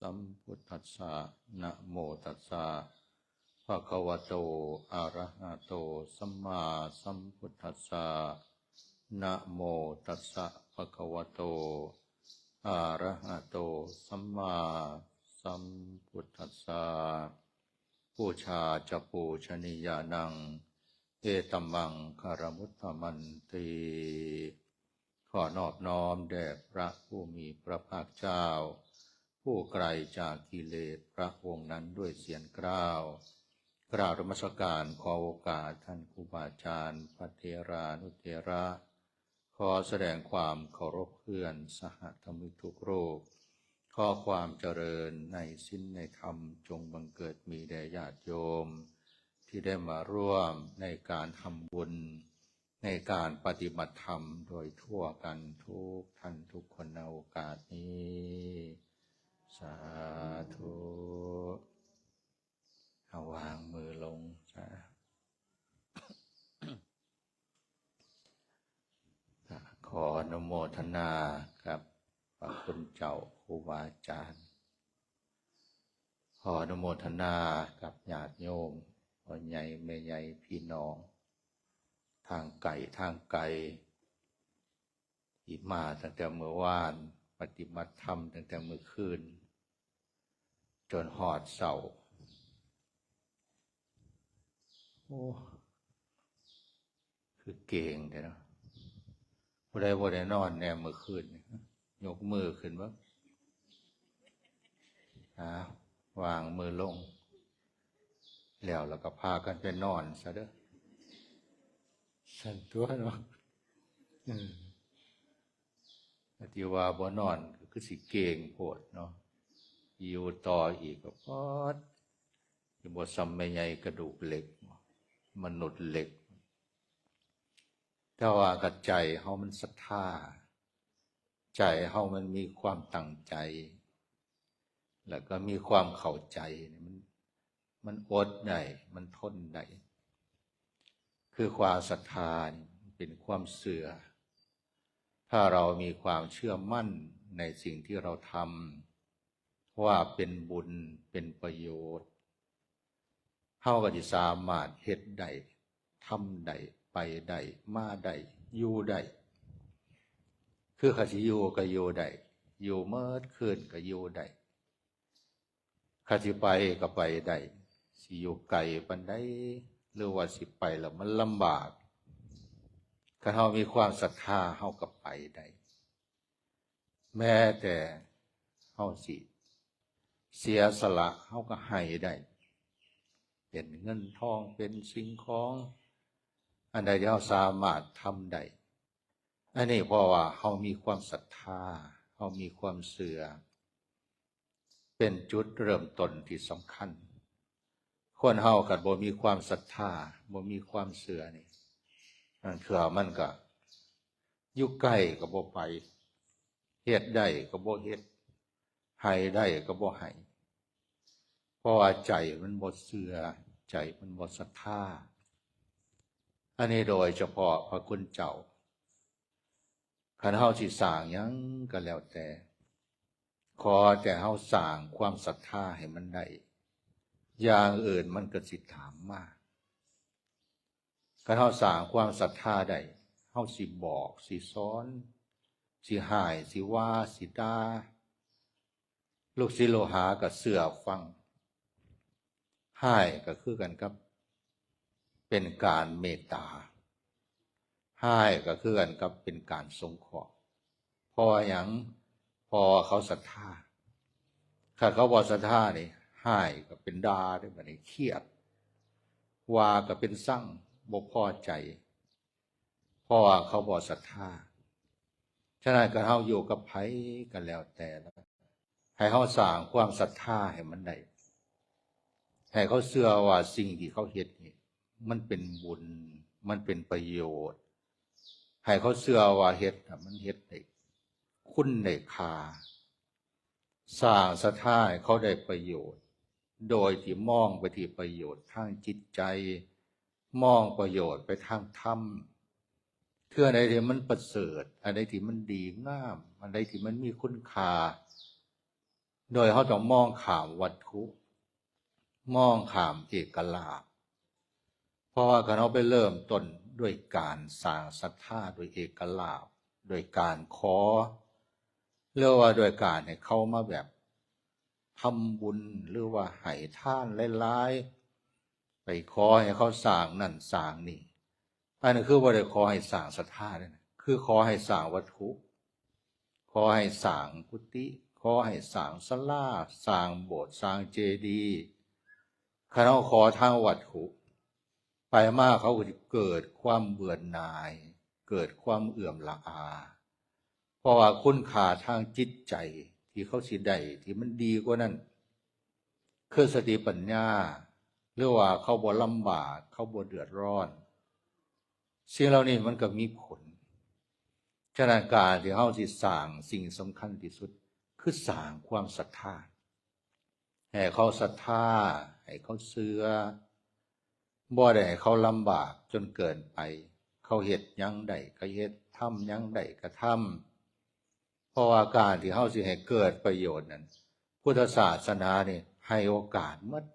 สัมพุทธัสสะ นะโมตัสสะ ภะคะวะโต อะระหะโต สัมมาสัมพุทธัสสะ นะโมตัสสะ ภะคะวะโต อะระหะโต สัมมาสัมพุทธัสสะ ปูชาจะปูชนียานัง เอตัมมังคารมุตตะมันติ ขอนอบน้อมแด่พระผู้มีพระภาคเจ้า ผู้ไกลจากกิเลสพระองค์นั้นด้วยเสียงกล้าว กราบนมัสการขอโอกาสท่านครูบาอาจารย์ พระเถรานุเถระ ขอแสดงความเคารพเพื่อนสหธรรมิกทุกรูป ขอความเจริญในศีลในธรรมจงบังเกิดมีแด่ญาติโยม ที่ได้มาร่วมในการทำบุญ ในการปฏิบัติธรรมโดยทั่วกันทุกท่านทุกคนในโอกาสนี้ สาธุ เอาวางมือลงซะ ขออนุโมทนากับพระคุณเจ้าครูบาอาจารย์ ขออนุโมทนากับญาติโยม พ่อใหญ่แม่ใหญ่พี่น้อง ทางไกลทางไกล ที่มาตั้งแต่มื้อวาน ปฏิบัติธรรมตั้งแต่มื้อคืน จนฮอดเช้า โอ้ คือเก่งแท้เนาะ ผู้ใดบ่ได้นอนแน่มื้อคืนนี่ ยกมือขึ้นเบิ่ง อ้าว วางมือลง แล้ว แล้วก็พากันไปนอนซะเด้อ ซั่นตั๊วเนาะ เออ ที่ว่าบ่นอนก็คือสิเก่งโพดเนาะ อยู่ต่ออีกก็ปอด สิบ่ส่ำแม่ใหญ่กระดูกเหล็ก มนุษย์เหล็ก แต่ว่าก็ใจเฮามันศรัทธา ใจเฮามันมีความตั้งใจ แล้วก็มีความเข้าใจ มัน มันอดได้ มันทนได้ คือความศรัทธานี่มันเป็นความเชื่อ ถ้าเรามีความเชื่อมั่นในสิ่งที่เราทำ ว่าเป็นบุญ เป็นประโยชน์ เฮาก็สิสามารถเฮ็ดได้ ทำได้ ไปได้ มาได้ อยู่ได้ คือคันสิอยู่ก็อยู่ได้ อยู่เมิดคืนก็อยู่ได้ คันสิไปก็ไปได้ สิอยู่ไกลปานใด หรือว่าสิไปแล้วมันลำบาก คันเฮามีความศรัทธา เฮาก็ไปได้ แม้แต่เฮาสิเสียสละ เฮาก็ให้ได้ เป็นเงินทอง เป็นสิ่งของ อันใดที่เฮาสามารถทำได้ อันนี้เพราะว่าเฮามีความศรัทธา เฮามีความเชื่อ เป็นจุดเริ่มต้นที่สำคัญ คนเฮาคันบ่มีความศรัทธา บ่มีความเชื่อนี่ ลางเทื่อมันก็อยู่ใกล้ก็บ่ไป เฮ็ดได้ก็บ่เฮ็ด ให้ได้ก็บ่ให้ เพราะว่าใจมันบ่เชื่อ ใจมันบ่ศรัทธา อันนี้โดยเฉพาะพระคุณเจ้า คันเฮาสิสร้างหยังก็แล้วแต่ ขอแต่เฮาสร้างความศรัทธาให้มันได้ อย่างอื่นมันก็สิตามมา คันเฮาสร้างความศรัทธาได้ เฮาสิบอก สิสอน สิฮ้าย สิว่า สิด่า ลูกศิษย์ลูกหาก็เชื่อฟัง ฮ้ายก็คือกันกับเป็นการเมตตา ฮ้ายก็คือกันกับเป็นการสงเคราะห์ เพราะว่าหยัง เพราะว่าเขาศรัทธา คันเขาบ่ศรัทธานี่ ฮ้ายก็เป็นด่าเด้ บัดนี้เครียด ว่าก็เป็นซัง บ่พอใจ เพราะว่าเขาบ่ศรัทธา ฉะนั้นคันเฮาอยู่กับไผก็แล้วแต่ ให้เฮาสร้างความศรัทธาให้มันได้ ให้เขาเชื่อว่าสิ่งที่เขาเฮ็ดนี่ มันเป็นบุญ มันเป็นประโยชน์ ให้เขาเชื่อว่าเฮ็ดน่ะ มันเฮ็ดได้คุณได้ค่า สร้างศรัทธาให้เขาได้ประโยชน์ โดยที่มองไปที่ประโยชน์ทางจิตใจ มองประโยชน์ไปทางธรรม เทื่อใดที่มันประเสริฐ อันใดที่มันดีงาม อันใดที่มันมีคุณค่า ໂດຍເຮົາຕ້ອງມອງຂ້າມວັດຖຸ ມອງຂ້າມເອກະລາບ. ເພາະວ່າຄັນເຮົາໄປເລີ່ມຕົ້ນດ້ວຍການສ້າງສັດທາດ້ວຍເອກະລາບ ດ້ວຍການຂໍ ຫຼືວ່າດ້ວຍການໃຫ້ເຂົາມາແບບທຳບຸນ ຫຼືວ່າໃຫ້ທານຫຼາຍໆ ໄປຂໍໃຫ້ເຂົາສ້າງນັ້ນສ້າງນີ້ ອັນນັ້ນຄືບໍ່ໄດ້ຂໍໃຫ້ສ້າງສັດທາເດ້ນະ ຄືຂໍໃຫ້ສ້າງວັດຖຸ ຂໍໃຫ້ສ້າງກຸຕິ ຂໍໃຫ້ສ້າງສາລາ ສ້າງໂບດ ສ້າງເຈດີ. ຄັນເຮົາຂໍທາງວັດຖຸ ໄປມາເຂົາກໍຊິເກີດຄວາມເບື່ອໜ່າຍ ເກີດຄວາມເອື້ອມລະອາ ເພາະວ່າຄຸນຄ່າທາງຈິດໃຈທີ່ເຂົາຊິໄດ້ ທີ່ມັນດີກວ່ານັ້ນ ຄືສະຕິປັນຍາ ຫຼືວ່າເຂົາບໍ່ລຳບາກ ເຂົາບໍ່ເດືອດຮ້ອນ ສິ່ງເຫຼົ່ານີ້ມັນກໍມີຜົນ. ສະນັ້ນ ການທີ່ເຮົາຊິສ້າງ ສິ່ງສຳຄັນທີ່ສຸດ ຄືສ້າງຄວາມສັດທາ ໃຫ້ເຂົາສັດທາ ໃຫ້ເຂົາເຊື່ອ ບໍ່ໄດ້ໃຫ້ເຂົາລຳບາກຈົນເກີນໄປ. ເຂົາເຮັດຫຍັງໄດ້ກໍເຮັດ ທຳຫຍັງໄດ້ກໍທຳ ເພາະວ່າການທີ່ເຮົາຊິໃຫ້ເກີດປະໂຫຍດນັ້ນ ພຸດທະສາສະໜານີ້ໃຫ້ໂອກາດໝົດ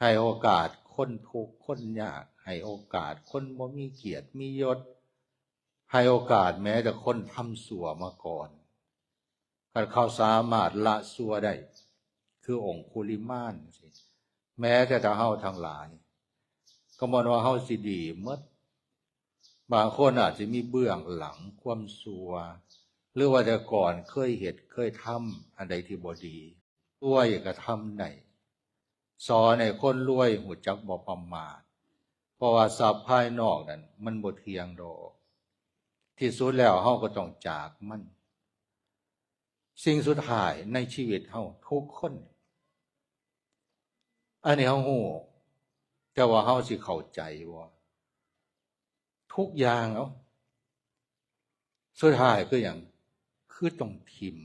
ໃຫ້ໂອກາດຄົນທຸກຄົນຍາກ ໃຫ້ໂອກາດຄົນບໍ່ມີກຽດມີຍົດ ໃຫ້ໂອກາດແມ້ແຕ່ຄົນທຳຊົ່ວມາກ່ອນ. ຄັນເຂົາສາມາດລະຊົ່ວໄດ້ ຄືອົງຄຸລິມານ ແມ້ແຕ່ເຮົາທັງຫຼາຍ ກໍບໍ່ແມ່ນວ່າເຮົາຊິດີໝົດ. ບາງຄົນອາດຈະມີເບື້ອງຫຼັງຄວາມຊົ່ວ ຫຼືວ່າແຕ່ກ່ອນເຄີຍເຮັດເຄີຍທຳອັນໃດທີ່ບໍ່ດີ. ລວຍກໍທຳໄດ້ ສອນໃຫ້ຄົນລວຍຮູ້ຈັກບໍ່ປະໝາດ ເພາະວ່າຊັບພາຍນອກນັ້ນມັນບໍ່ທ່ຽງດອກ ທີ່ສຸດແລ້ວເຮົາກໍຕ້ອງຈາກມັນ. ສິ່ງສຸດທ້າຍໃນຊີວິດເຮົາທຸກຄົນ ອັນນີ້ເຮົາຮູ້ ແຕ່ວ່າເຮົາຊິເຂົ້າໃຈບໍ່? ທຸກຢ່າງເອົາ ສຸດທ້າຍຄືຫຍັງ? ຄືຕ້ອງຖິ້ມ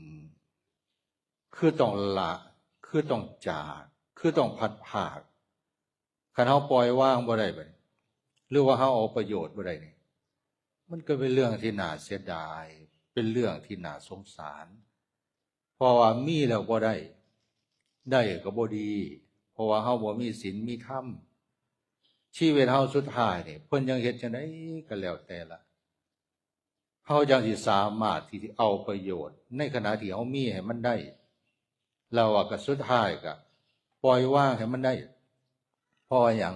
ຄືຕ້ອງລະ ຄືຕ້ອງຈາກ ຄືຕ້ອງພັດພາກ. ຄັນເຮົາປ່ອຍວາງບໍ່ໄດ້ບາດນີ້ ຫຼືວ່າເຮົາເອົາປະໂຫຍດບໍ່ໄດ້ນີ້ ມັນກໍເປັນເລື່ອງທີ່ໜ້າເສຍດາຍ ເປັນເລື່ອງທີ່ໜ້າສົງສານ. ເພາະວ່າມີແລ້ວບໍ່ໄດ້ ໄດ້ກໍບໍ່ດີ ເພາະວ່າເຮົາບໍ່ມີສິນມີທຳ. ຊີວິດເຮົາສຸດທ້າຍນີ້ ເພິ່ນຍັງເຮັດຈັ່ງໃດກໍແລ້ວແຕ່ລະ ເຮົາຈັ່ງຊິສາມາດທີ່ຊິເອົາປະໂຫຍດໃນຂະນະທີ່ເຮົາມີໃຫ້ມັນໄດ້ ແລ້ວວ່າກໍສຸດທ້າຍກໍປ່ອຍວາງໃຫ້ມັນໄດ້. ເພາະວ່າຫຍັງ?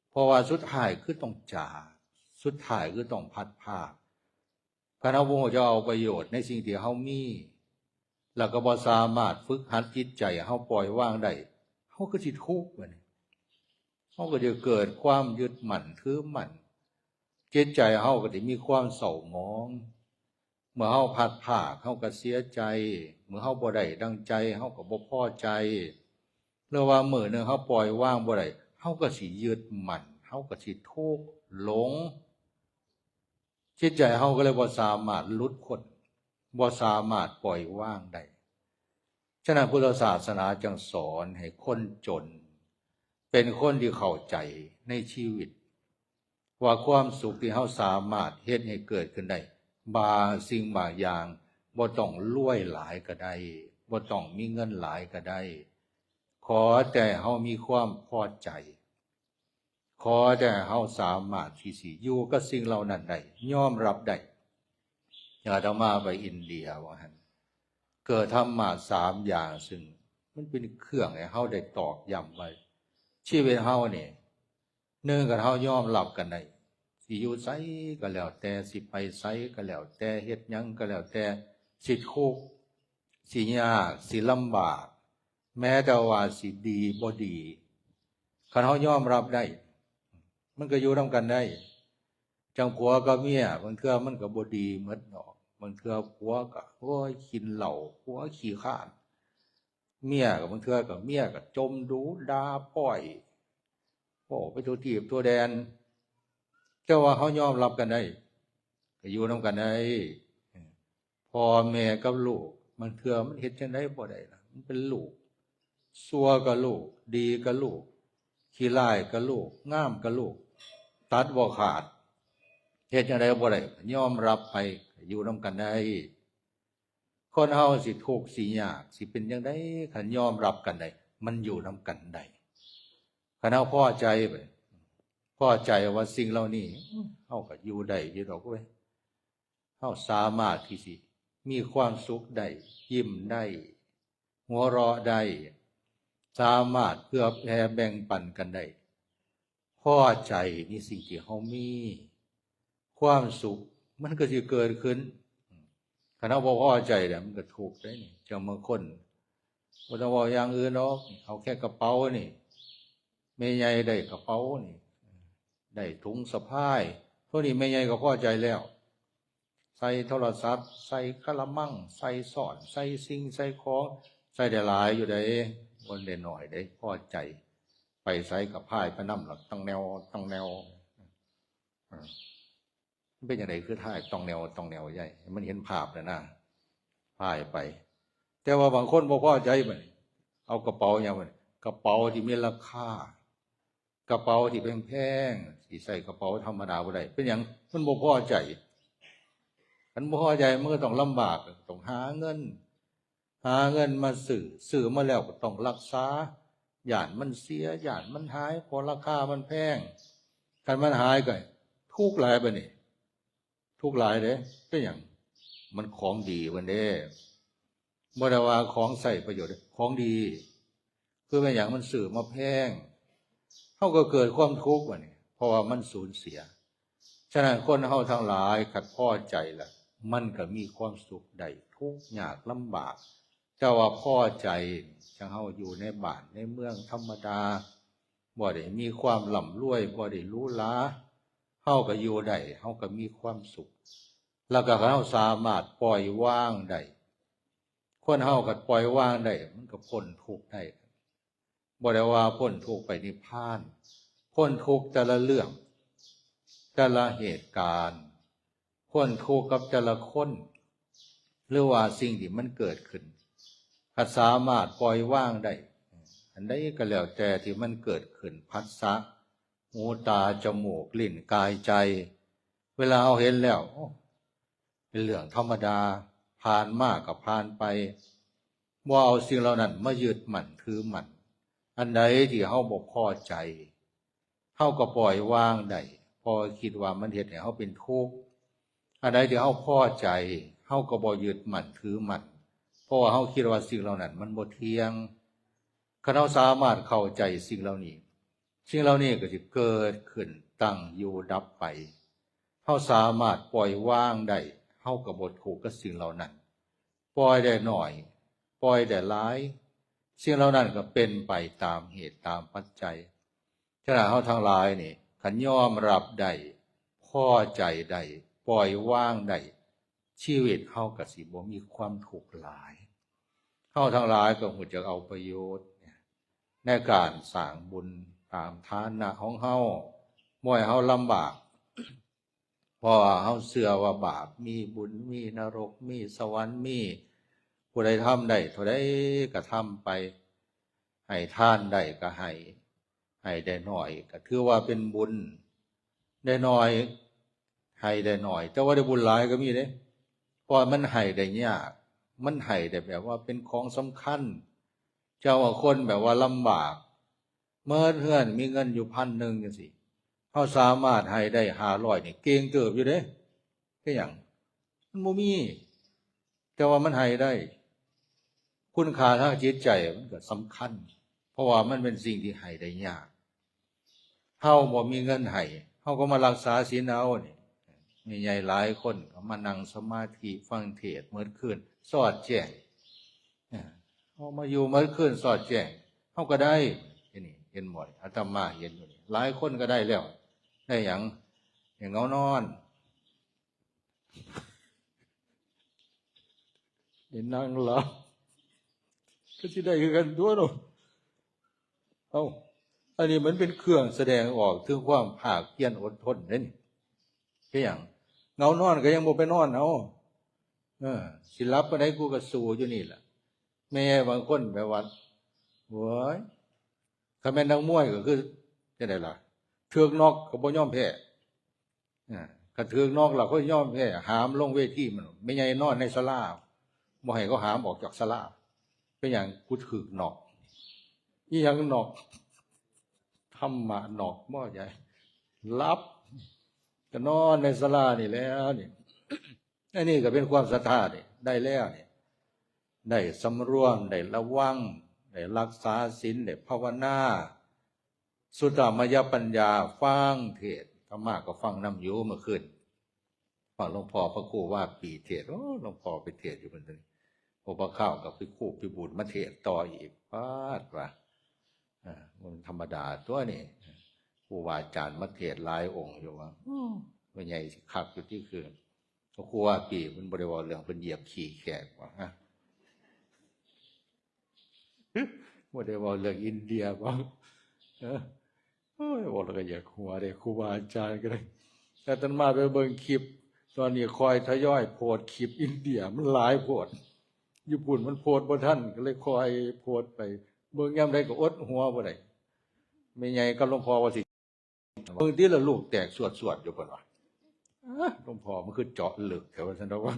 ເພາະວ່າສຸດທ້າຍຄືຕ້ອງຈາກ ສຸດທ້າຍຄືຕ້ອງພັດພາກ. ຄັນເຮົາບໍ່ຮູ້ຈັກເອົາປະໂຫຍດໃນສິ່ງທີ່ເຮົາມີ ແລ້ວກໍບໍ່ສາມາດຝຶກຫັດຈິດໃຈເຮົາປ່ອຍວາງໄດ້ ເຮົາກໍຊິທຸກບາດນີ້ ເຮົາກໍຈະເກີດຄວາມຍຶດໝັ້ນຖືໝັ້ນ ຈິດໃຈເຮົາກໍຈະມີຄວາມເສົ້າໝອງ. ເມື່ອເຮົາພັດພາກ ເຮົາກໍເສຍໃຈ ເມື່ອເຮົາບໍ່ໄດ້ດັ່ງໃຈ ເຮົາກໍບໍ່ພໍໃຈ ຫຼືວ່າມື້ໜຶ່ງເຮົາປ່ອຍວາງບໍ່ໄດ້ ເຮົາກໍຊິຍຶດໝັ້ນ ເຮົາກໍຊິທຸກຫຼົງ. ຈິດໃຈເຮົາກໍເລີຍບໍ່ສາມາດຫຼຸດພົ້ນ ບໍ່ສາມາດປ່ອຍວາງໄດ້. ສະນັ້ນ ພຸດທະສາສະໜາຈຶ່ງສອນໃຫ້ຄົນຈົນເປັນຄົນທີ່ເຂົ້າໃຈໃນຊີວິດ ວ່າຄວາມສຸກທີ່ເຮົາສາມາດເຮັດໃຫ້ເກີດຂຶ້ນໄດ້ ບາງສິ່ງບາງຢ່າງບໍ່ຕ້ອງລວຍຫຼາຍກໍໄດ້ ບໍ່ຕ້ອງມີເງິນຫຼາຍກໍໄດ້ ຂໍແຕ່ເຮົາມີຄວາມພໍໃຈ ຂໍແຕ່ເຮົາສາມາດທີ່ຊິຢູ່ກັບສິ່ງເຫຼົ່ານັ້ນໄດ້ ຍອມຮັບໄດ້. ອາດຕະມາໄປອິນເດຍວ່າຫັ້ນ ເກີດທຳມະສາມຢ່າງ ຊຶ່ງມັນເປັນເຄື່ອງໃຫ້ເຮົາໄດ້ຕອກຢ້ຳໄວ້ ຊີວິດເຮົານີ້ ໜຶ່ງ ຄັນເຮົາຍອມຮັບກັນໄດ້ ຊິຢູ່ໃສກໍແລ້ວແຕ່ ຊິໄປໃສກໍແລ້ວແຕ່ ເຮັດຫຍັງກໍແລ້ວແຕ່ ຊິທຸກ ຊິຍາກ ຊິລຳບາກ ແມ້ແຕ່ວ່າຊິດີບໍ່ດີ ຄັນເຮົາຍອມຮັບໄດ້ ມັນກໍຢູ່ນຳກັນໄດ້. ຈັ່ງຜົວກັບເມຍ ບາງເທື່ອມັນກໍບໍ່ດີໝົດດອກ ບາງເທື່ອຜົວກໍ ໂອ້ຍ ກິນເຫຼົ້າ ຜົວຂີ້ຄ້ານ ເມຍກໍບາງເທື່ອກໍເມຍກໍຈົ່ມດູ່ດ່າປ້ອຍ ເວົ້າໄປທົ່ວທີບທົ່ວແດນ ແຕ່ວ່າເຮົາຍອມຮັບກັນໄດ້ ກໍຢູ່ນຳກັນໄດ້. ພໍ່ແມ່ກັບລູກ ບາງເທື່ອມັນເຮັດຈັ່ງໃດບໍ່ໄດ້ລະ ມັນເປັນລູກ ຊົ່ວກໍລູກ ດີກໍລູກ ຂີ້ຮ້າຍກໍລູກ ງາມກໍລູກ ຕັດບໍ່ຂາດ ເຮັດຈັ່ງໃດບໍ່ໄດ້ ກໍຍອມຮັບໄປ ກໍຢູ່ນຳກັນໄດ້. ຄ ຄົນເຮົາຊິທຸກຊິຍາກ ຊິເປັນຈັ່ງໃດ ຄັນຍອມຮັບກັນໄດ້ ມັນຢູ່ນຳກັນໄດ້. ຄັນເຮົາພໍໃຈໄປ ພໍໃຈວ່າສິ່ງເຫຼົ່ານີ້ ເຮົາກໍຢູ່ໄດ້ຢູ່ດອກເວີຍ ເຮົາສາມາດທີ່ຊິມີຄວາມສຸກໄດ້ ຍິ້ມໄດ້ ຫົວເຣາະໄດ້ ສາມາດເຜື່ອແຜ່ແບ່ງປັນກັນໄດ້ ພໍໃຈໃນສິ່ງທີ່ເຮົາມີ ຄວາມສຸກມັນກໍຊິເກີດຂຶ້ນ. ຄັນເຮົາບໍ່ພໍໃຈແລ້ວ ມັນກໍທຸກເດ້ນີ້. ຈັ່ງບາງຄົນ ບໍ່ຕ້ອງເວົ້າຢ່າງອື່ນດອກ ເອົາແຄ່ກະເປົານີ້ ແມ່ໃຫຍ່ໄດ້ກະເປົານີ້ ໄດ້ຖົງສະພາຍ ເທົ່ານີ້ແມ່ໃຫຍ່ກໍພໍໃຈແລ້ວ. ໃສ່ໂທລະສັບ ໃສ່ກະລະມັງ ໃສ່ຊ້ອນ ໃສ່ສິ່ງໃສ່ຂອງ ໃສ່ໄດ້ຫຼາຍຢູ່ເດ້ ບໍ່ໄດ້ໜ້ອຍເດ້. ພໍໃຈ ໄປໃສກໍພາຍໄປນຳລະ ຕັງແນວ ຕັງແນວ. ເອີ ມັນເປັນຈັ່ງໃດ ຄືພາຍຕ່ອງແນວ ຕ່ອງແນວໃຫຍ່ ໃຫ້ມັນເຫັນພາບແດ່ນະ ພາຍໄປ. ແຕ່ວ່າບາງຄົນບໍ່ພໍໃຈບັດນີ້ ເອົາກະເປົາຫຍັງບັດນີ້ ກະເປົາທີ່ມີລາຄາ ກະເປົາທີ່ແພງໆ ຊິໃສ່ກະເປົາທຳມະດາບໍ່ໄດ້. ເປັນຫຍັງ? ມັນບໍ່ພໍໃຈ. ຄັນບໍ່ພໍໃຈ ມັນກໍຕ້ອງລຳບາກ ຕ້ອງຫາເງິນ ຫາເງິນມາຊື້ ຊື້ມາແລ້ວກໍຕ້ອງຮັກສາ ຢ້ານມັນເສຍ ຢ້ານມັນຫາຍ ເພາະລາຄາມັນແພງ. ຄັນມັນຫາຍກໍທຸກຫຼາຍບາດນີ້ ທຸກຫຼາຍເດ້. ເປັນຫຍັງ? ມັນຂອງດີເພິ່ນເດ້ ບໍ່ໄດ້ວ່າຂອງໃຊ້ປະໂຫຍດເດ້ ຂອງດີ. ຄືແມ່ນຫຍັງ? ມັນຊື້ມາແພງ ເຮົາກໍເກີດຄວາມທຸກບາດນີ້ ເພາະວ່າມັນສູນເສຍ. ສະນັ້ນ ຄົນເຮົາທັງຫຼາຍຄັນພໍໃຈລະ ມັນກໍມີຄວາມສຸກໄດ້ ທຸກຍາກລຳບາກ ແຕ່ວ່າພໍໃຈ ຈັ່ງເຮົາຢູ່ໃນບ້ານໃນເມືອງທຳມະດາ ບໍ່ໄດ້ມີຄວາມລ່ຳລວຍ ບໍ່ໄດ້ຫຼູຫຼາ ເຮົາກໍຢູ່ໄດ້ ເຮົາກໍມີຄວາມສຸກ. ແລ້ວກໍເຮົາສາມາດປ່ອຍວາງໄດ້ ຄົນເຮົາຄັນປ່ອຍວາງໄດ້ ມັນກໍພົ້ນທຸກໄດ້. ບໍ່ໄດ້ວ່າພົ້ນທຸກໄປນິບພານ ພົ້ນທຸກແຕ່ລະເລື່ອງ ແຕ່ລະເຫດການ ພົ້ນທຸກກັບແຕ່ລະຄົນ ຫຼືວ່າສິ່ງທີ່ມັນເກີດຂຶ້ນ ຖ້າສາມາດປ່ອຍວາງໄດ້ ອັນໃດກໍແລ້ວແຕ່ທີ່ມັນເກີດຂຶ້ນ ພັດສະ ຫູ ຕາ ຈະມູກ ລີ້ນ ກາຍ ໃຈ ເວລາເຮົາເຫັນແລ້ວ ໂອ້ ເປັນເລື່ອງທຳມະດາ ຜ່ານມາກໍຜ່ານໄປ ບໍ່ເອົາສິ່ງເຫຼົ່ານັ້ນມາຍຶດໝັ້ນຖືໝັ້ນ. ອັນໃດທີ່ເຮົາບໍ່ພໍໃຈ ເຮົາກໍປ່ອຍວາງໄດ້ ເພາະວ່າຄິດວ່າມັນເຮັດໃຫ້ເຮົາເປັນທຸກ. ອັນໃດທີ່ເຮົາພໍໃຈ ເຮົາກໍບໍ່ຍຶດໝັ້ນຖືໝັ້ນ ເພາະວ່າເຮົາຄິດວ່າສິ່ງເຫຼົ່ານັ້ນມັນບໍ່ທ່ຽງ. ຄັນເຮົາສາມາດເຂົ້າໃຈສິ່ງເຫຼົ່ານີ້ ສິ່ງເຫຼົ່ານີ້ກໍຊິເກີດຂຶ້ນ ຕັ້ງຢູ່ ດັບໄປ. ເຮົາສາມາດປ່ອຍວາງໄດ້ ເຮົາກໍບໍ່ທຸກກັບສິ່ງເຫຼົ່ານັ້ນ. ປ່ອຍໄດ້ໜ້ອຍ ປ່ອຍໄດ້ຫຼາຍ ສິ່ງເຫຼົ່ານັ້ນກໍເປັນໄປຕາມເຫດຕາມປັດໄຈ. ສະນັ້ນເຮົາທັງຫຼາຍນີ້ ຄັນຍອມຮັບໄດ້ ພໍໃຈໄດ້ ປ່ອຍວາງໄດ້ ຊີວິດເຮົາກໍຊິບໍ່ມີຄວາມທຸກຫຼາຍ. ເຮົາທັງຫຼາຍກໍຮູ້ຈັກເອົາປະໂຫຍດໃນການສ້າງບຸນຕາມຖານະຂອງເຮົາ ບໍ່ໃຫ້ເຮົາລຳບາກ ເພາະວ່າເຮົາເຊື່ອວ່າບາບມີບຸນ ມີນະລົກ ມີສະຫວັນ ມີ ຜູ້ໃດທຳໄດ້ເທົ່າໃດກໍທຳໄປ ໃຫ້ທານໄດ້ກໍໃຫ້ ໃຫ້ໄດ້ໜ້ອຍກໍຖືວ່າເປັນບຸນ ໄດ້ໜ້ອຍໃຫ້ໄດ້ໜ້ອຍ ແຕ່ວ່າໄດ້ບຸນຫຼາຍກໍມີເດ້ ເພາະວ່າມັນໃຫ້ໄດ້ຍາກ ມັນໃຫ້ໄດ້ແບບວ່າເປັນຂອງສຳຄັນ. ເຈົ້າວ່າຄົນແບບວ່າລຳບາກ ເໝິດເຮືອນມີເງິນຢູ່ພັນໜຶ່ງຈັ່ງຊີ້ ເຮົາສາມາດໃຫ້ໄດ້ຫ້າຮ້ອຍນີ້ເກັ່ງເຕີບຢູ່ເດ້. ເປັນຫຍັງ? ມັນບໍ່ມີ ແຕ່ວ່າມັນໃຫ້ໄດ້ ຄຸນຄ່າທາງຈິດໃຈມັນກໍສຳຄັນ ເພາະວ່າມັນເປັນສິ່ງທີ່ໃຫ້ໄດ້ຍາກ. ເຮົາບໍ່ມີເງິນໃຫ້ ເຮົາກໍມາຮັກສາສິນເອົານີ້ ແມ່ໃຫຍ່ຫຼາຍຄົນກໍມານັ່ງສະມາທິຟັງເທດເໝິດຄືນ ສອດແຈ້ງ ເຮົາມາຢູ່ເໝິດຄືນສອດແຈ້ງ ເຮົາກໍໄດ້. ນີ້ເຫັນບໍ່? ອາດຕະມາເຫັນຢູ່ນີ້ ຫຼາຍຄົນກໍໄດ້ແລ້ວ. ໄດ້ຫຍັງ? ໄດ້ເຫງົານອນ ໄດ້ນັ່ງຫຼັບ ກໍຊິໄດ້ຄືກັນຕົວເນາະ. ເອົ້າ ອັນນີ້ມັນເປັນເຄື່ອງສະແດງອອກເຖິງຄວາມພາກພຽນອົດທົນເດ້ນີ້. ເປັນຫຍັງ? ເຫງົານອນກໍຍັງບໍ່ໄປນອນເອົາ. ເອີ ຊິຫຼັບປານໃດ ກູກໍສູ້ຢູ່ນີ້ລະ. ແມ່ບາງຄົນແບບວ່າ ໂອ້ຍ ຄັນແມ່ນນັກມວຍກໍຄືຈັ່ງໃດລະ ຖືກນັອກກໍບໍ່ຍອມແພ້. ເອີ ຄັນຖືກນັອກແລ້ວ ຂ້ອຍຍອມແພ້ ຫາມລົງເວທີ ມັນ ແມ່ໃຫຍ່ນອນໃນສາລາ ບໍ່ໃຫ້ເຂົາຫາມອອກຈາກສາລາ. ເປັນຫຍັງ? ກູຖືກນອກ. ອີຫຍັງນອກ? ທຳມະນອກບໍ່ໃຫຍ່? ຫຼັບ ກໍນອນໃນສາລານີ້ແລ້ວນີ້. ອັນນີ້ກໍເປັນຄວາມສັດທານີ້ ໄດ້ແລ້ວນີ້ ໄດ້ສຳລວມ ໄດ້ລະວັງ ໄດ້ຮັກສາສິນ ໄດ້ພາວະນາ ສຸຕະມະຍະປັນຍາ ຟັງເທດ ອາດຕະມາກໍຟັງນຳຢູ່ເມື່ອຄືນ ຟັງຫຼວງພໍ່ພະຄູວາປີເທດ. ໂອ້ ຫຼວງພໍ່ໄປເທດຢູ່ເພິ່ນ ຜູ້ປະຄາວກັບພິຄູພິບູນມາເທດຕໍ່ອີກ. ປາດວ່າ ເອີ ມັນທຳມະດາຕົວນີ້ ຄູບາອາຈານມາເທດຫຼາຍອົງຢູ່ວ່າ ໂອ້ ແມ່ໃຫຍ່ຊິຄັກຢູ່ຕິ ຄື ພະຄູວາປີ ມັນບໍ່ໄດ້ເວົ້າເລື່ອງເພິ່ນຢຽບຂີ້ແຂກບໍ່ ຮະ? ບໍ່ໄດ້ເວົ້າເລື່ອງອິນເດຍບໍ່? ເອີ ໂອ້ຍ ເວົ້າແລ້ວກໍຢາກຫົວເດ້ ຄູບາອາຈານກໍໄດ້. ອາດຕະມາໄປເບິ່ງຄລິບ ຕອນນີ້ຂ້ອຍທະຍອຍໂພດຄລິບອິນເດຍ ມັນຫຼາຍໂພດ. ຢູ່ພຸ້ນມັນໂພດບໍ່ທັນ ກໍເລີຍຄ່ອຍໂພດໄປ. ເບິ່ງຍາມໃດກໍອົດຫົວບໍ່ໄດ້. ແມ່ໃຫຍ່ກັບຫຼວງພໍ່ວ່າຊິ ເບິ່ງຕິລະ ລູກແຕກສວດໆຢູ່ ເພິ່ນວ່າ. ອາ ຫຼວງພໍ່ມັນຄືເຈາະເລິກແທ້ ວ່າຊັ້ນດອກວ່າ.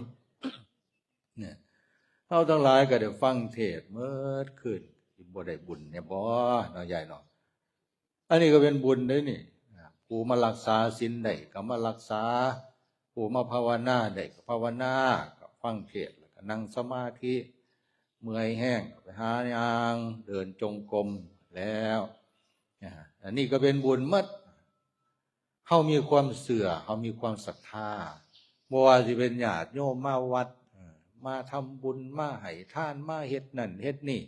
ເຮົາທັງຫຼາຍກໍໄດ້ຟັງເທດໝົດຄືນ ຊິບໍ່ໄດ້ບຸນແດ່ບໍ່ເນາະ ຍາຍເນາະ? ອັນນີ້ກໍເປັນບຸນເດ້ນີ້. ຜູ້ມາຮັກສາສິນໄດ້ກໍມາຮັກສາ, ຜູ້ມາພາວະນາໄດ້ກໍພາວະນາ, ກໍຟັງເທດ ແລ້ວກໍນັ່ງສະມາທິ, ເມື່ອຍແຮງກໍໄປຫາຍ່າງເດີນຈົງກົມແລ້ວ. ອາ ອັນນີ້ກໍເປັນບຸນໝົດ. ເຮົາມີຄວາມເຊື່ອ, ເຮົາມີຄວາມສັດທາ, ບໍ່ວ່າຊິເປັນຍາດໂຍມມາວັດ, ເອີ, ມາທຳບຸນ, ມາໃຫ້ທານ, ມາເຮັດນັ້ນເຮັດນີ້,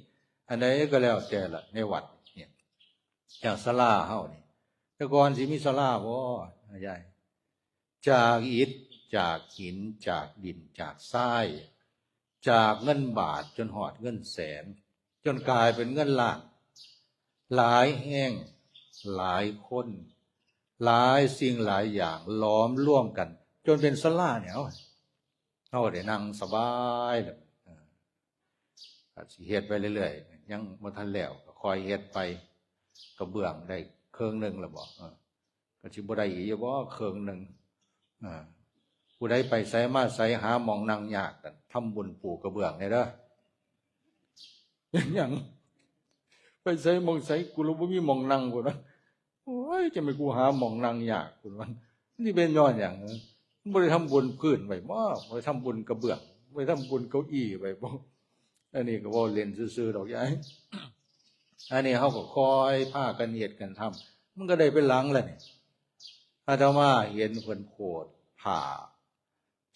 ອັນໃດກໍແລ້ວແຕ່ລະ ໃນວັດນີ້, ຢ່າງສາລາເຮົານີ້, ແຕ່ກ່ອນຊິມີສາລາບໍ່ ຍາຍ? ຈາກອິດ, ຈາກຫີນ, ຈາກດິນ, ຈາກຊາຍ, ຈາກເງິນບາດຈົນຮອດເງິນແສນ, ຈົນກາຍເປັນເງິນລ້ານ, ຫຼາຍແຫ່ງ, ຫຼາຍຄົນ, ຫຼາຍສິ່ງຫຼາຍຢ່າງຫຼອມລວມກັນ ຈົນເປັນສາລານີ້. ເຮົາ ເຮົາໄດ້ນັ່ງສະບາຍແລ້ວ, ເອີ, ກໍຊິເຮັດໄປເລື້ອຍໆ, ຍັງບໍ່ທັນແລ້ວ ກໍຄ່ອຍເຮັດໄປ, ກະເບື້ອງໄດ້ເຄິ່ງໜຶ່ງແລ້ວບໍ? ເອີ. ກໍຊິບໍ່ໄດ້ອີກຢູ່ບໍເຄິ່ງໜຶ່ງ? ອາ ຜູ້ໃດໄປໃສມາໃສຫາໝ່ອງນັ່ງຍາກ ກໍທຳບຸນປູກະເບື້ອງແດ່ເດີ. ເປັນຫຍັງ? ໄປໃສໝ່ອງໃສ ກູລະບໍ່ມີໝ່ອງນັ່ງ ພຸ້ນວ່າ. ໂອ້ຍ ຈັ່ງແມ່ນກູຫາໝ່ອງນັ່ງຍາກ ພຸ້ນວ່າ. ມັນຊິເປັນຍ້ອນຫຍັງ? ມັນບໍ່ໄດ້ທຳບຸນພື້ນໄວ້ບໍ? ບໍ່ໄດ້ທຳບຸນກະເບື້ອງ? ບໍ່ໄດ້ທຳບຸນເກົ້າອີ້ໄວ້ບໍ? ອັນນີ້ກໍເວົ້າເລ່ນຊື່ໆດອກຍາຍ. ອັນນີ້ເຮົາກໍຄ່ອຍພາກັນເຮັດກັນທຳ, ມັນກໍໄດ້ເປັນຫຼັງແລ້ວນີ້. ອາດຕະມາເຫັນເພິ່ນໂພດຜ້າ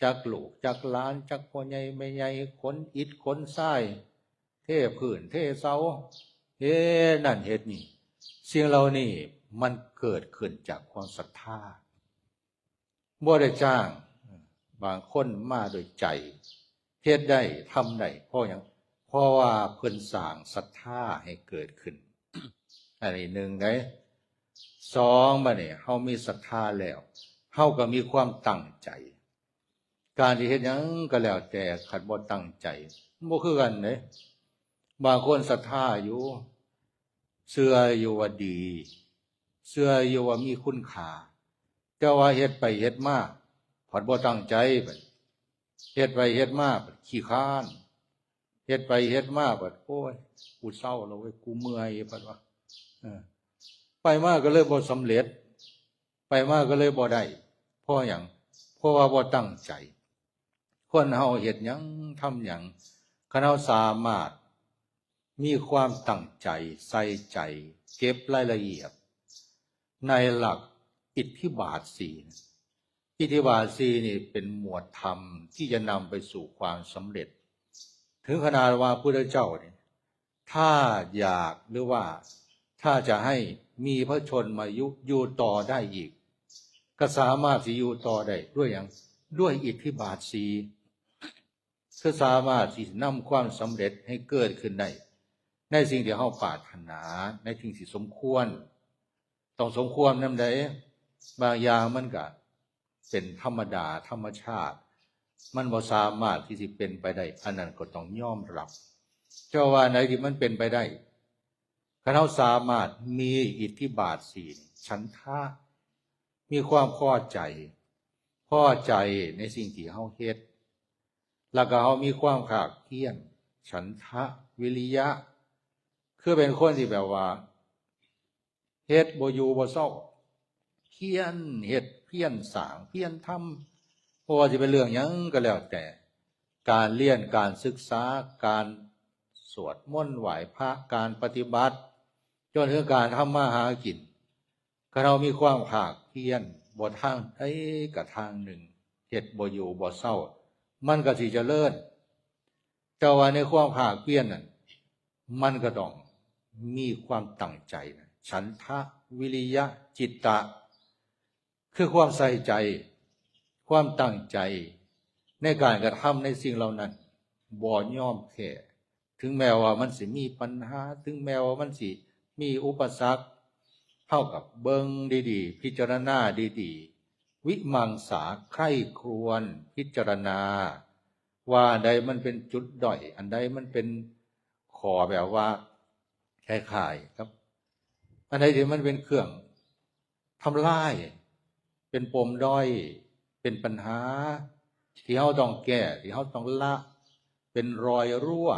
ຈັກລູກຈັກຫຼານ ຈັກພໍ່ໃຫຍ່ແມ່ໃຫຍ່ ຂົນອິດຂົນຊາຍ ເທພື້ນເທເສົາ ເຮັດນັ້ນເຮັດນີ້, ສິ່ງເຫຼົ່ານີ້ມັນເກີດຂຶ້ນຈາກຄວາມສັດທາ. ບໍ່ໄດ້ຈ້າງ, ບາງຄົນມາໂດຍໃຈ, ເຮັດໄດ້, ທຳໄດ້. ເພາະຫຍັງ? ເພາະວ່າເພິ່ນສ້າງສັດທາໃຫ້ເກີດຂຶ້ນ. ອັນນີ້ໜຶ່ງເດ້. ສອງ, ບັດນີ້ເຮົາມີສັດທາແລ້ວ, ເຮົາກໍມີຄວາມຕັ້ງໃຈ. ການທີ່ເຮັດຫຍັງກໍແລ້ວແຕ່, ຄັນບໍ່ຕັ້ງໃຈ, ມັນບໍ່ຄືກັນເດ້. ບາງຄົນສັດທາຢູ່, ເຊື່ອຢູ່ວ່າດີ, ເຊື່ອຢູ່ວ່າມີຄຸນຄ່າ, ແຕ່ວ່າເຮັດໄປເຮັດມາ ພັດບໍ່ຕັ້ງໃຈ, ເຮັດໄປເຮັດມາ ພັດຂີ້ຄ້ານ, ເຮັດໄປເຮັດມາ ພັດ ໂອ້ຍ ກູເຊົາແລ້ວເວີຍ ກູເມື່ອຍ ພັດວ່າ. ເອີ, ໄປມາກໍເລີຍບໍ່ສຳເລັດ, ໄປມາກໍເລີຍບໍ່ໄດ້. ເພາະຫຍັງ? ເພາະວ່າບໍ່ຕັ້ງໃຈ. ຄົນເຮົາເຮັດຫຍັງ, ທຳຫຍັງ, ຄັນເຮົາສາມາດ ມີຄວາມຕັ້ງໃຈ, ໃສ່ໃຈ, ເກັບລາຍລະອຽດໃນຫຼັກອິດທິບາດສີ່. ອິດທິບາດສີ່ນີ້ເປັນໝວດທຳທີ່ຈະນຳໄປສູ່ຄວາມສຳເລັດ. ເຖິງຂະໜາດວ່າພຸດທະເຈົ້ານີ້ ຖ້າຢາກ ຫຼືວ່າຖ້າຈະໃຫ້ມີພະຊົນມາຍຸ ຢູ່ຕໍ່ໄດ້ອີກ, ກໍສາມາດຊິຢູ່ຕໍ່ໄດ້ດ້ວຍຫຍັງ? ດ້ວຍອິດທິບາດສີ່. ຄືສາມາດທີ່ຈະນຳຄວາມສຳເລັດໃຫ້ເກີດຂຶ້ນໄດ້ ໃນສິ່ງທີ່ເຮົາປາດຖະໜາ, ໃນສິ່ງທີ່ສົມຄວນ. ຕ້ອງສົມຄວນນຳໃດ? ບາງຢ່າງມັນກະເປັນທຳມະດາ, ທຳມະຊາດ, ມັນບໍ່ສາມາດທີ່ຊິເປັນໄປໄດ້, ອັນນັ້ນກໍຕ້ອງຍອມຮັບ. ເຈົ້າວ່າໃດທີ່ມັນເປັນໄປໄດ້? ຄັນເຮົາສາມາດມີອິດທິບາດສີ່, ສັນທະ, ມີຄວາມພໍໃຈ, ພໍໃຈໃນສິ່ງທີ່ເຮົາເຮັດ, ແລ້ວກໍເຮົາມີຄວາມພາກພຽນ, ສັນທະວິລິຍະ ຄືເປັນຄົນທີ່ແບບວ່າ ເຮັດບໍ່ຢູ່ບໍ່ເຊົາ, ພຽນເຮັດ, ພຽນສ້າງ, ພຽນທຳ, ບໍ່ວ່າຊິເປັນເລື່ອງຫຍັງກໍແລ້ວແຕ່, ການຮຽນ, ການສຶກສາ, ການສວດມົນໄຫວ້ພະ, ການປະຕິບັດ, ຈົນເຖິງການທຳມາຫາກິນ. ຄັນເຮົາມີຄວາມພາກພຽນ, ບໍ່ທາງໃດກໍທາງໜຶ່ງ, ເຮັດບໍ່ຢູ່ບໍ່ເຊົາ, ມັນກໍຊິຈະເລີນ. ແຕ່ວ່າໃນຄວາມພາກພຽນນັ້ນ ມັນກໍຕ້ອງມີຄວາມຕັ້ງໃຈນະ, ສັນທະວິລິຍະຈິດຕະ ຄືຄວາມໃສ່ໃຈ, ຄວາມຕັ້ງໃຈໃນການກະທຳໃນສິ່ງເຫຼົ່ານັ້ນ, ບໍ່ຍອມແພ້. ເຖິງແມ້ວ່າມັນຊິມີບັນຫາ, ເຖິງແມ້ວ່າມັນຊິມີອຸປະສັກ, ເຮົາກໍເບິ່ງດີໆ, ພິຈາລະນາດີໆ, ວິມັງສາ, ໃຄ່ຄວນ, ພິຈາລະນາ ວ່າອັນໃດມັນເປັນຈຸດດ້ອຍ, ອັນໃດມັນເປັນຂໍ້ແບບວ່າຄ້າຍໆກັບ ອັນໃດທີ່ມັນເປັນເຄື່ອງທຳລາຍ, ເປັນປົມດ້ອຍ, ເປັນບັນຫາທີ່ເຮົາຕ້ອງແກ້, ທີ່ເຮົາຕ້ອງລະ, ເປັນຮອຍຮົ່ວ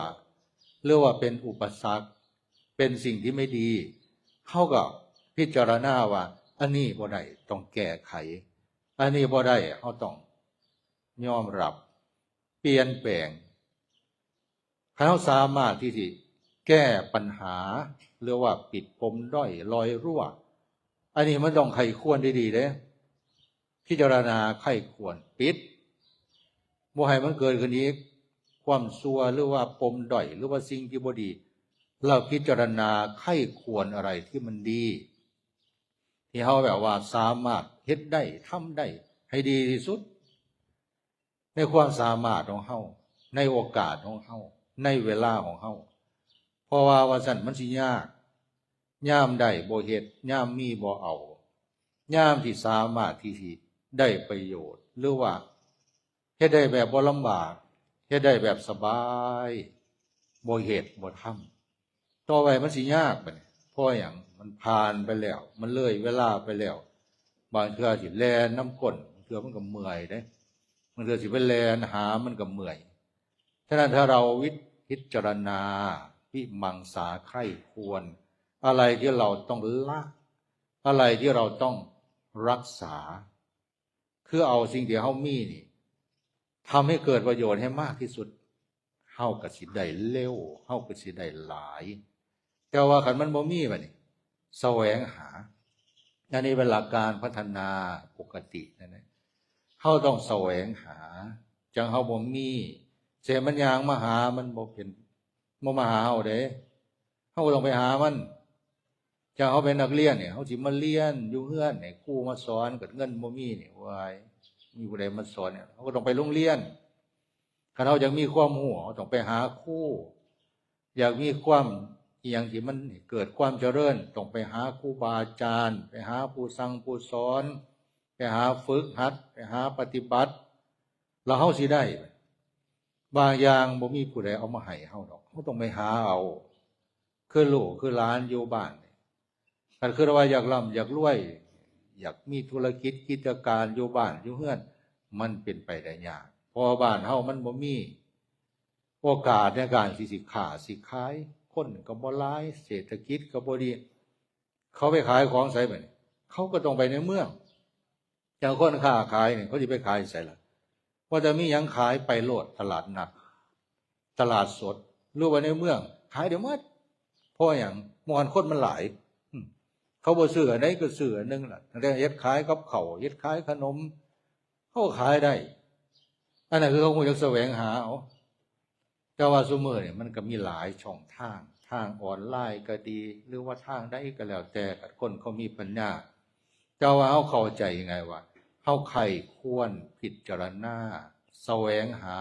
ຫຼືວ່າເປັນອຸປະສັກ, ເປັນສິ່ງທີ່ບໍ່ດີ, ເຮົາກໍພິຈາລະນາວ່າ ອັນນີ້ບໍ່ໄດ້, ຕ້ອງແກ້ໄຂ, ອັນນີ້ບໍ່ໄດ້, ເຮົາຕ້ອງຍອມຮັບ, ປ່ຽນແປງ. ຄັນເຮົາສາມາດທີ່ຊິແກ້ບັນຫາ ຫຼືວ່າປິດປົມດ້ອຍ ຮອຍຮົ່ວ, ອັນນີ້ມັນຕ້ອງໃຄ່ຄວນດີໆເດ້, ພິຈາລະນາໃຄ່ຄວນ, ປິດ, ບໍ່ໃຫ້ມັນເກີດຂຶ້ນອີກ, ຄວາມຊົ່ວ ຫຼືວ່າປົມດ້ອຍ ຫຼືວ່າສິ່ງທີ່ບໍ່ດີ, ແລ້ວພິຈາລະນາໃຄ່ຄວນອະໄລທີ່ມັນດີ ທີ່ເຮົາແບບວ່າສາມາດເຮັດໄດ້, ທຳໄດ້ໃຫ້ດີທີ່ສຸດ ໃນຄວາມສາມາດຂອງເຮົາ, ໃນໂອກາດຂອງເຮົາ, ໃນເວລາຂອງເຮົາ. ເພາະວ່າວ່າຊັ້ນມັນຊິຍາກ, ຍາມໃດບໍ່ເຮັດ, ຍາມມີບໍ່ເອົາ, ຍາມທີ່ສາມາດທີ່ຊິໄດ້ປະໂຫຍດ ຫຼືວ່າເຮັດໄດ້ແບບບໍ່ລຳບາກ, ເຮັດໄດ້ແບບສະບາຍ, ບໍ່ເຮັດ, ບໍ່ທຳ, ຕໍ່ໄປມັນຊິຍາກບັດນີ້. ເພາະຫຍັງ? ມັນຜ່ານໄປແລ້ວ, ມັນເລີຍເວລາໄປແລ້ວ. ບາງເທື່ອຊິແລ່ນນຳກົ້ນ, ບາງເທື່ອມັນກໍເມື່ອຍເດ້, ບາງເທື່ອຊິໄປແລ່ນຫາມັນກໍເມື່ອຍ. ສະນັ້ນ ຖ້າເຮົາວິ ພິຈາລະນາ, ວິມັງສາ, ໃຄ່ຄວນ, ອະໄລທີ່ເຮົາຕ້ອງລະ, ອະໄລທີ່ເຮົາຕ້ອງຮັກສາ, ຄືເອົາສິ່ງທີ່ເຮົາມີນີ້ ທຳໃຫ້ເກີດປະໂຫຍດໃຫ້ມາກທີ່ສຸດ, ເຮົາກໍຊິໄດ້ເລັວ, ເຮົາກໍຊິໄດ້ຫຼາຍ. ແຕ່ວ່າຄັນມັນບໍ່ມີບັດນີ້, ສະແຫວງຫາ. ອັນນີ້ເປັນຫຼັກການພັດທະນາປົກກະຕິນັ້ນແຫຼະ. ເຮົາຕ້ອງສະແຫວງຫາ, ຈັ່ງເຮົາບໍ່ມີ, ເສຍມັນຍ່າງມາຫາ, ມັນບໍ່ເປັນ, ບໍ່ມາຫາເຮົາເດ້. ເຮົາກໍຕ້ອງໄປຫາມັນ. ຈັ່ງເຮົາເປັນນັກຮຽນນີ້, ເຮົາຊິມາຮຽນຢູ່ເຮືອນໃຫ້ຄູມາສອນ, ກໍເງິນບໍ່ມີນີ້, ໂອ້ຍ, ມີຜູ້ໃດມາສອນ? ເຮົາກໍຕ້ອງໄປໂຮງຮຽນ. ຄັນເຮົາຢາກມີຄວາມຮູ້, ເຮົາຕ້ອງໄປຫາຄູ. ຢາກມີຄວາມອີ່ຫຍັງທີ່ມັນໃຫ້ເກີດຄວາມຈະເລີນ, ຕ້ອງໄປຫາຄູບາອາຈານ, ໄປຫາຜູ້ສັ່ງຜູ້ສອນ, ໄປຫາຝຶກຫັດ, ໄປຫາປະຕິບັດ, ແລ້ວເຮົາຊິໄດ້. ບາງຢ່າງບໍ່ມີຜູ້ໃດເອົາມາໃຫ້ເຮົາດອກ, ເຮົາຕ້ອງໄປຫາເອົາ. ຄືລູກຄືຫຼານຢູ່ບ້ານນີ້, ຄັນຄິດວ່າຢາກລ່ຳຢາກລວຍ, ຢາກມີທຸລະກິດກິດຈະການຢູ່ບ້ານຢູ່ເຮືອນ, ມັນເປັນໄປໄດ້ຍາກ. ເພາະວ່າບ້ານເຮົາມັນບໍ່ມີໂອກາດໃນການທີ່ຊິຄ້າຊິຂາຍ, ຄົນກໍບໍ່ຫຼາຍ, ເສດຖະກິດກໍບໍ່ດີ. ເຂົາໄປຂາຍຂອງໃສບັດນີ້? ເຂົາກໍຕ້ອງໄປໃນເມືອງ. ຢ່າງຄົນຄ້າຂາຍນີ້ ເຂົາຊິໄປຂາຍໃສລະ? ວ່າແຕ່ມີຫຍັງຂາຍໄປໂລດ, ຕະຫຼາດນັດ, ຕະຫຼາດສົດ ຫຼືວ່າໃນເມືອງ, ຂາຍໄດ້ໝົດ. ເພາະຫຍັງ? ໝໍ່ຫັ້ນຄົນມັນຫຼາຍ. ອືມ ເຂົາບໍ່ຊື້ອັນໃດກໍຊື້ອັນໜຶ່ງລະ, ຕັ້ງແຕ່ເຮັດຂາຍກັບເຂົ້າ, ເຮັດຂາຍຂະໜົມ, ເຂົາກໍຂາຍໄດ້. ອັນນັ້ນຄືເຂົາຄົງຈະສະແຫວງຫາເອົາ. ແຕ່ວ່າຊຸມື້ນີ້ມັນກໍມີຫຼາຍຊ່ອງທາງ, ທາງອອນລາຍກໍດີ ຫຼືວ່າທາງໃດກໍແລ້ວແຕ່, ຄັນຄົນເຂົາມີປັນຍາ. ແຕ່ວ່າເຮົາເຂົ້າໃຈງ່າຍວ່າ ເຮົາໃຄ່ຄວນພິຈາລະນາ, ສະແຫວງຫາ,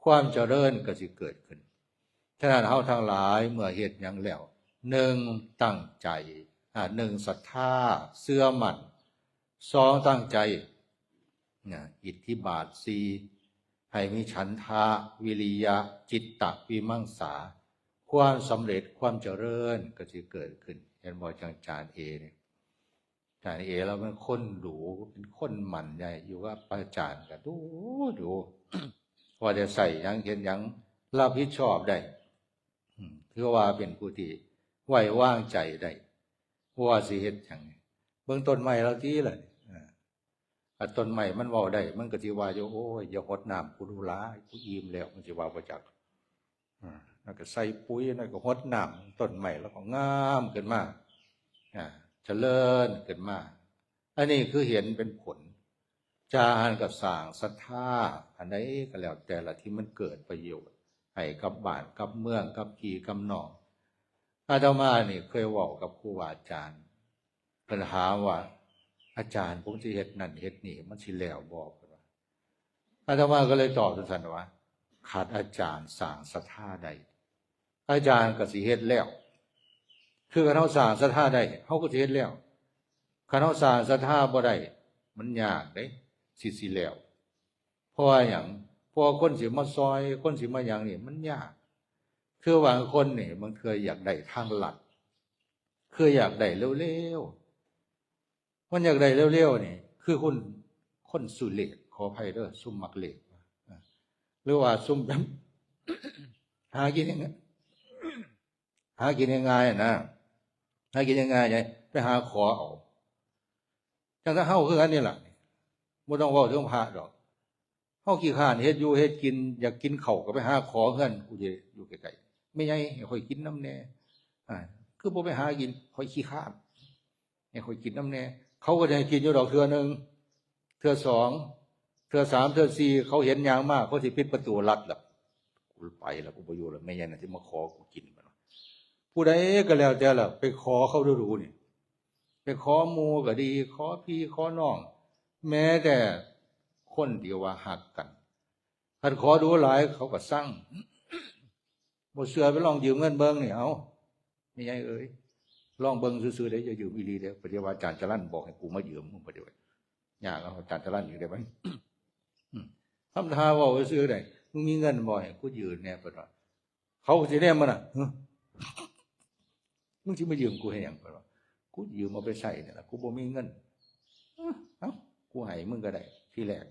ຄວາມຈະເລີນກໍຊິເກີດຂຶ້ນ. ສະນັ້ນ ເຮົາທັງຫຼາຍເມື່ອເຮັດຫຍັງແລ້ວ, ໜຶ່ງ ຕັ້ງໃຈ, ອາ, ໜຶ່ງ ສັດທາ, ເຊື່ອໝັ້ນ, ສອງ ຕັ້ງໃຈ, ນະ, ອິດທິບາດສີ່ ໃຫ້ມີສັນທະ, ວິລິຍະ, ຈິດຕະ, ວິມັງສາ, ຄວາມສຳເລັດ, ຄວາມຈະເລີນກໍຊິເກີດຂຶ້ນ. ເຫັນບໍ່? ຈັ່ງອາຈານເອນີ້, ອາຈານເອລາວເປັນຄົນດຸ, ເປັນຄົນໝັ້ນໃຫຍ່, ຢູ່ກັບພະອາຈານກໍດຸ, ດຸ. ພໍແຕ່ໃຊ້ຫຍັງເຮັດຫຍັງ ຮັບຜິດຊອບໄດ້ ອືມ ຖືວ່າເປັນຜູ້ທີ່ໄວ້ວາງໃຈໄດ້ ບໍ່ວ່າຊິເຮັດຫຍັງ. ເບິ່ງຕົ້ນໄມ້ລະຕິລະ ເອີ ຖ້າຕົ້ນໄມ້ມັນເວົ້າໄດ້ ມັນກໍຊິວ່າຢູ່ ໂອ້ຍ ຢ່າຫົດນ້ຳກູດູຫຼາຍ ກູອີ່ມແລ້ວ ມັນຊິວ່າບໍ່ຈັກ. ອາ ແລ້ວກໍໃສ່ປຸ໋ຍ ແລ້ວກໍຫົດນ້ຳ ຕົ້ນໄມ້ລະກໍງາມຂຶ້ນມາ ອາ ຈະເລີນຂຶ້ນມາ. ອັນນີ້ຄືເຫັນເປັນຜົນ. ຈາກຫັ້ນກໍສ້າງສັດທາ ອັນໃດກໍແລ້ວແຕ່ລະທີ່ມັນເກີດປະໂຫຍດໃຫ້ກັບບ້ານກັບເມືອງ ກັບພີ່ກັບນ້ອງ. ອາດຕະມານີ້ເຄີຍເວົ້າກັບຄູບາອາຈານ ເພິ່ນຖາມວ່າ ອາຈານ ຜົມຊິເຮັດນັ້ນເຮັດນີ້ ມັນຊິແລ້ວບໍ່? ເພິ່ນວ່າ. ອາດຕະມາກໍເລີຍຕອບຈັ່ງຊັ້ນວ່າ ຄັນອາຈານສ້າງສັດທາໄດ້ ອາຈານກໍຊິເຮັດແລ້ວ. ຄືຄັນເຮົາສ້າງສັດທາໄດ້ ເຮົາກໍຊິເຮັດແລ້ວ. ຄັນເຮົາສ້າງສັດທາບໍ່ໄດ້ ມັນຍາກເດ້ ຊິ ຊິແລ້ວ. ເພາະວ່າຫຍັງ? ເພາະວ່າຄົນຊິມາຊ່ອຍ ຄົນຊິມາຫຍັງນີ້ ມັນຍາກ. ຄືບາງຄົນນີ້ ບາງເທື່ອຢາກໄດ້ທາງລັດ ຄືຢາກໄດ້ເລັວໆ ມັນຢາກໄດ້ເລັວໆນີ້ ຄືຄົນ ຄົນຊື້ເລກ ຂໍອະໄພເດີ ຊຸມມັກເລກ ຫຼືວ່າຊຸມແບບ ຫາກິນ ຫາກິນງ່າຍໆນະ ຫາກິນງ່າຍໆ ໄປຫາຂໍເອົາ. ຈັ່ງຊະເຮົາຄືກັນນີ້ລະ ບໍ່ຕ້ອງເວົ້າເຖິງພະດອກ. ເຮົາຂີ້ຄ້ານເຮັດຢູ່ເຮັດກິນ ຢາກກິນເຂົ້າກໍໄປຫາຂໍເຮືອນຜູ້ທີ່ຢູ່ໃກ້ໆ ແມ່ໃຫຍ່ ໃຫ້ຂ້ອຍກິນນຳແດ່ ອາ ຄືບໍ່ໄປຫາກິນ ຂ້ອຍຂີ້ຄ້ານ ໃຫ້ຂ້ອຍກິນນຳແດ່. ເຂົາກໍຈະໃຫ້ກິນຢູ່ດອກ ເທື່ອໜຶ່ງ ເທື່ອສອງ ເທື່ອສາມ ເທື່ອສີ່ ເຂົາເຫັນຍ່າງມາ ເຂົາຊິປິດປະຕູລັດລະ ກູໄປລະ ກູບໍ່ຢູ່ລະ ແມ່ໃຫຍ່ນັ້ນຊິມາຂໍກູກິນ. ຜູ້ໃດກໍແລ້ວແຕ່ລະ ໄປຂໍເຂົາດູໆນີ້ ໄປຂໍໝູ່ກໍດີ ຂໍພີ່ຂໍນ້ອງ ແມ້ແຕ່ຄົນທີ່ວ່າຮັກກັນ ຄັນຂໍດູຫຼາຍເຂົາກໍຊັງ. ບໍ່ເຊື່ອໄປລອງຢືມເງິນເບິ່ງນີ້ ເອົາ ແມ່ໃຫຍ່ເອີຍ ລອງເບິ່ງຊື່ໆເດ້ ຢ່າຢືມອີ່ຫຼີເດ້. ປະເດວ່າອາຈານຈະລັນບອກໃຫ້ກູມາຢືມ ປະເດວ່າຍາກເອົາອາຈານຈະລັນອີກເດ້ບັດນີ້. ອືມ ທຳທ່າເວົ້າຊື່ໆໄດ໋ ມຶງມີເງິນບໍ່ ໃຫ້ກູຢືມແດ່ ເພິ່ນວ່າ. ເຂົາກໍຊິແນມມານະ ຫຶ ມຶງຊິມາຢືມກູເຮັດຫຍັງ? ເພິ່ນວ່າ ກູຢືມເອົາໄປໃຊ້ນີ້ລະ ກູບໍ່ມີເງິນ. ເອົ້າ ເອົ້າ ກູໃຫ້ມຶງກໍໄດ້ ທີແລກ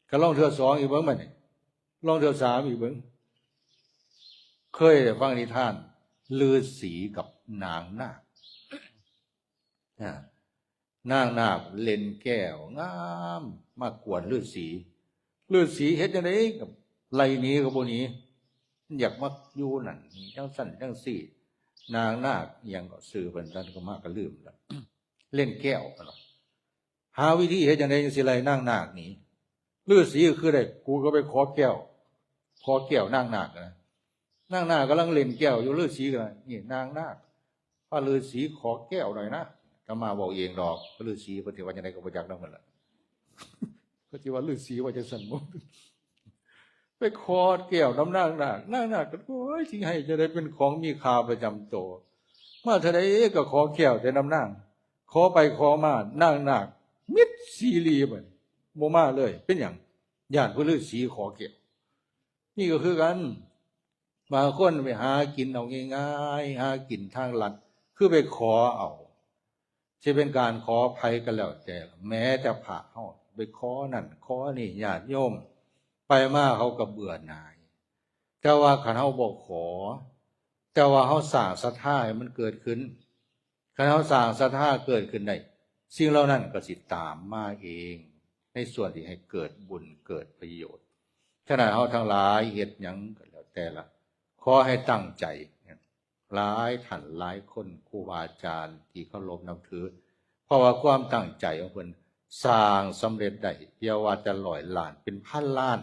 ກໍລອງເທື່ອສອງອີກເບິ່ງບັດນີ້ ລອງເທື່ອສາມອີກເບິ່ງ. ເຄີຍໄດ້ຟັງນິທານລືສີກັບນາງນາກ ອາ ນາງນາກເຫຼັ້ນແກ້ວງາມມາກວນລືສີ. ລືສີເຮັດຈັ່ງໃດກໍໄລ່ໜີກໍບໍ່ໜີ ມັນຢາກມາຢູ່ນັ້ນ ຈັ່ງຊັ້ນຈັ່ງຊີ້. ນາງນາກອີ່ຫຍັງກໍຊື່ເພິ່ນ ທ່ານກໍມາກໍລືມລະ ເຫຼັ້ນແກ້ວ ເພິ່ນວ່າ ຫາວິທີເຮັດຈັ່ງໃດຈັ່ງຊິໄລ່ນາງນາກໜີ. ລືສີຄືໃດ ກູກໍໄປຂໍແກ້ວ ຂໍແກ້ວນາງນາກນະ. ນາງນາກກຳລັງເຫຼັ້ນແກ້ວຢູ່ ລືສີກໍ ນີ້ນາງນາກ ພະລືສີຂໍແກ້ວໜ້ອຍນະ. ອາດຕະມາເວົ້າເອງດອກ ພະລືສີເພິ່ນຊິວ່າຈັ່ງໃດກໍບໍ່ຈັກນຳເພິ່ນລະ ເພິ່ນຊິວ່າລືສີວ່າຈັ່ງຊັ້ນບໍ. ໄປຂໍແກ້ວນຳນາງນາກ ນາງນາກກໍ ໂອ້ຍ ຊິໃຫ້ຈັ່ງໃດ ເປັນຂອງມີຄ່າປະຈຳໂຕ ມາເທື່ອໃດກໍຂໍແກ້ວແຕ່ນຳນາງ. ຂໍໄປຂໍມາ ນາງນາກມິດຊີລີບັດນີ້ ບໍ່ມາເລີຍ. ເປັນຫຍັງ? ຢ້ານພະລືສີຂໍແກ້ວ. ນີ້ກໍຄືກັນ ບາງຄົນໄປຫາກິນເອົາງ່າຍໆ ຫາກິນທາງລັດ ຄືໄປຂໍເອົາ. ຊິເປັນການຂໍໃຜກໍແລ້ວແຕ່ ແມ້ແຕ່ພະເຮົາ ໄປຂໍນັ້ນຂໍນີ້ ຍາດໂຍມ ໄປມາເຂົາກໍເບື່ອໜ່າຍ. ແຕ່ວ່າຄັນເຮົາບໍ່ຂໍ ແຕ່ວ່າເຮົາສ້າງສັດທາໃຫ້ມັນເກີດຂຶ້ນ ຄັນເຮົາສ້າງສັດທາເກີດຂຶ້ນໄດ້ ສິ່ງເຫຼົ່ານັ້ນກໍຊິຕາມມາເອງ ໃນສ່ວນທີ່ໃຫ້ເກີດບຸນເກີດປະໂຫຍດ. ສະນັ້ນເຮົາທັງຫຼາຍເຮັດຫຍັງກໍແລ້ວແຕ່ລະ ຂໍໃຫ້ຕັ້ງໃຈ. ຫຼາຍທ່ານຫຼາຍຄົນ ຄູບາອາຈານທີ່ເຄົາລົບນັບຖື ເພາະວ່າຄວາມຕັ້ງໃຈຂອງເພິ່ນສ້າງສຳເລັດໄດ້ ຢ່າວ່າແຕ່ຮ້ອຍລ້ານ ເປັນພັນລ້ານ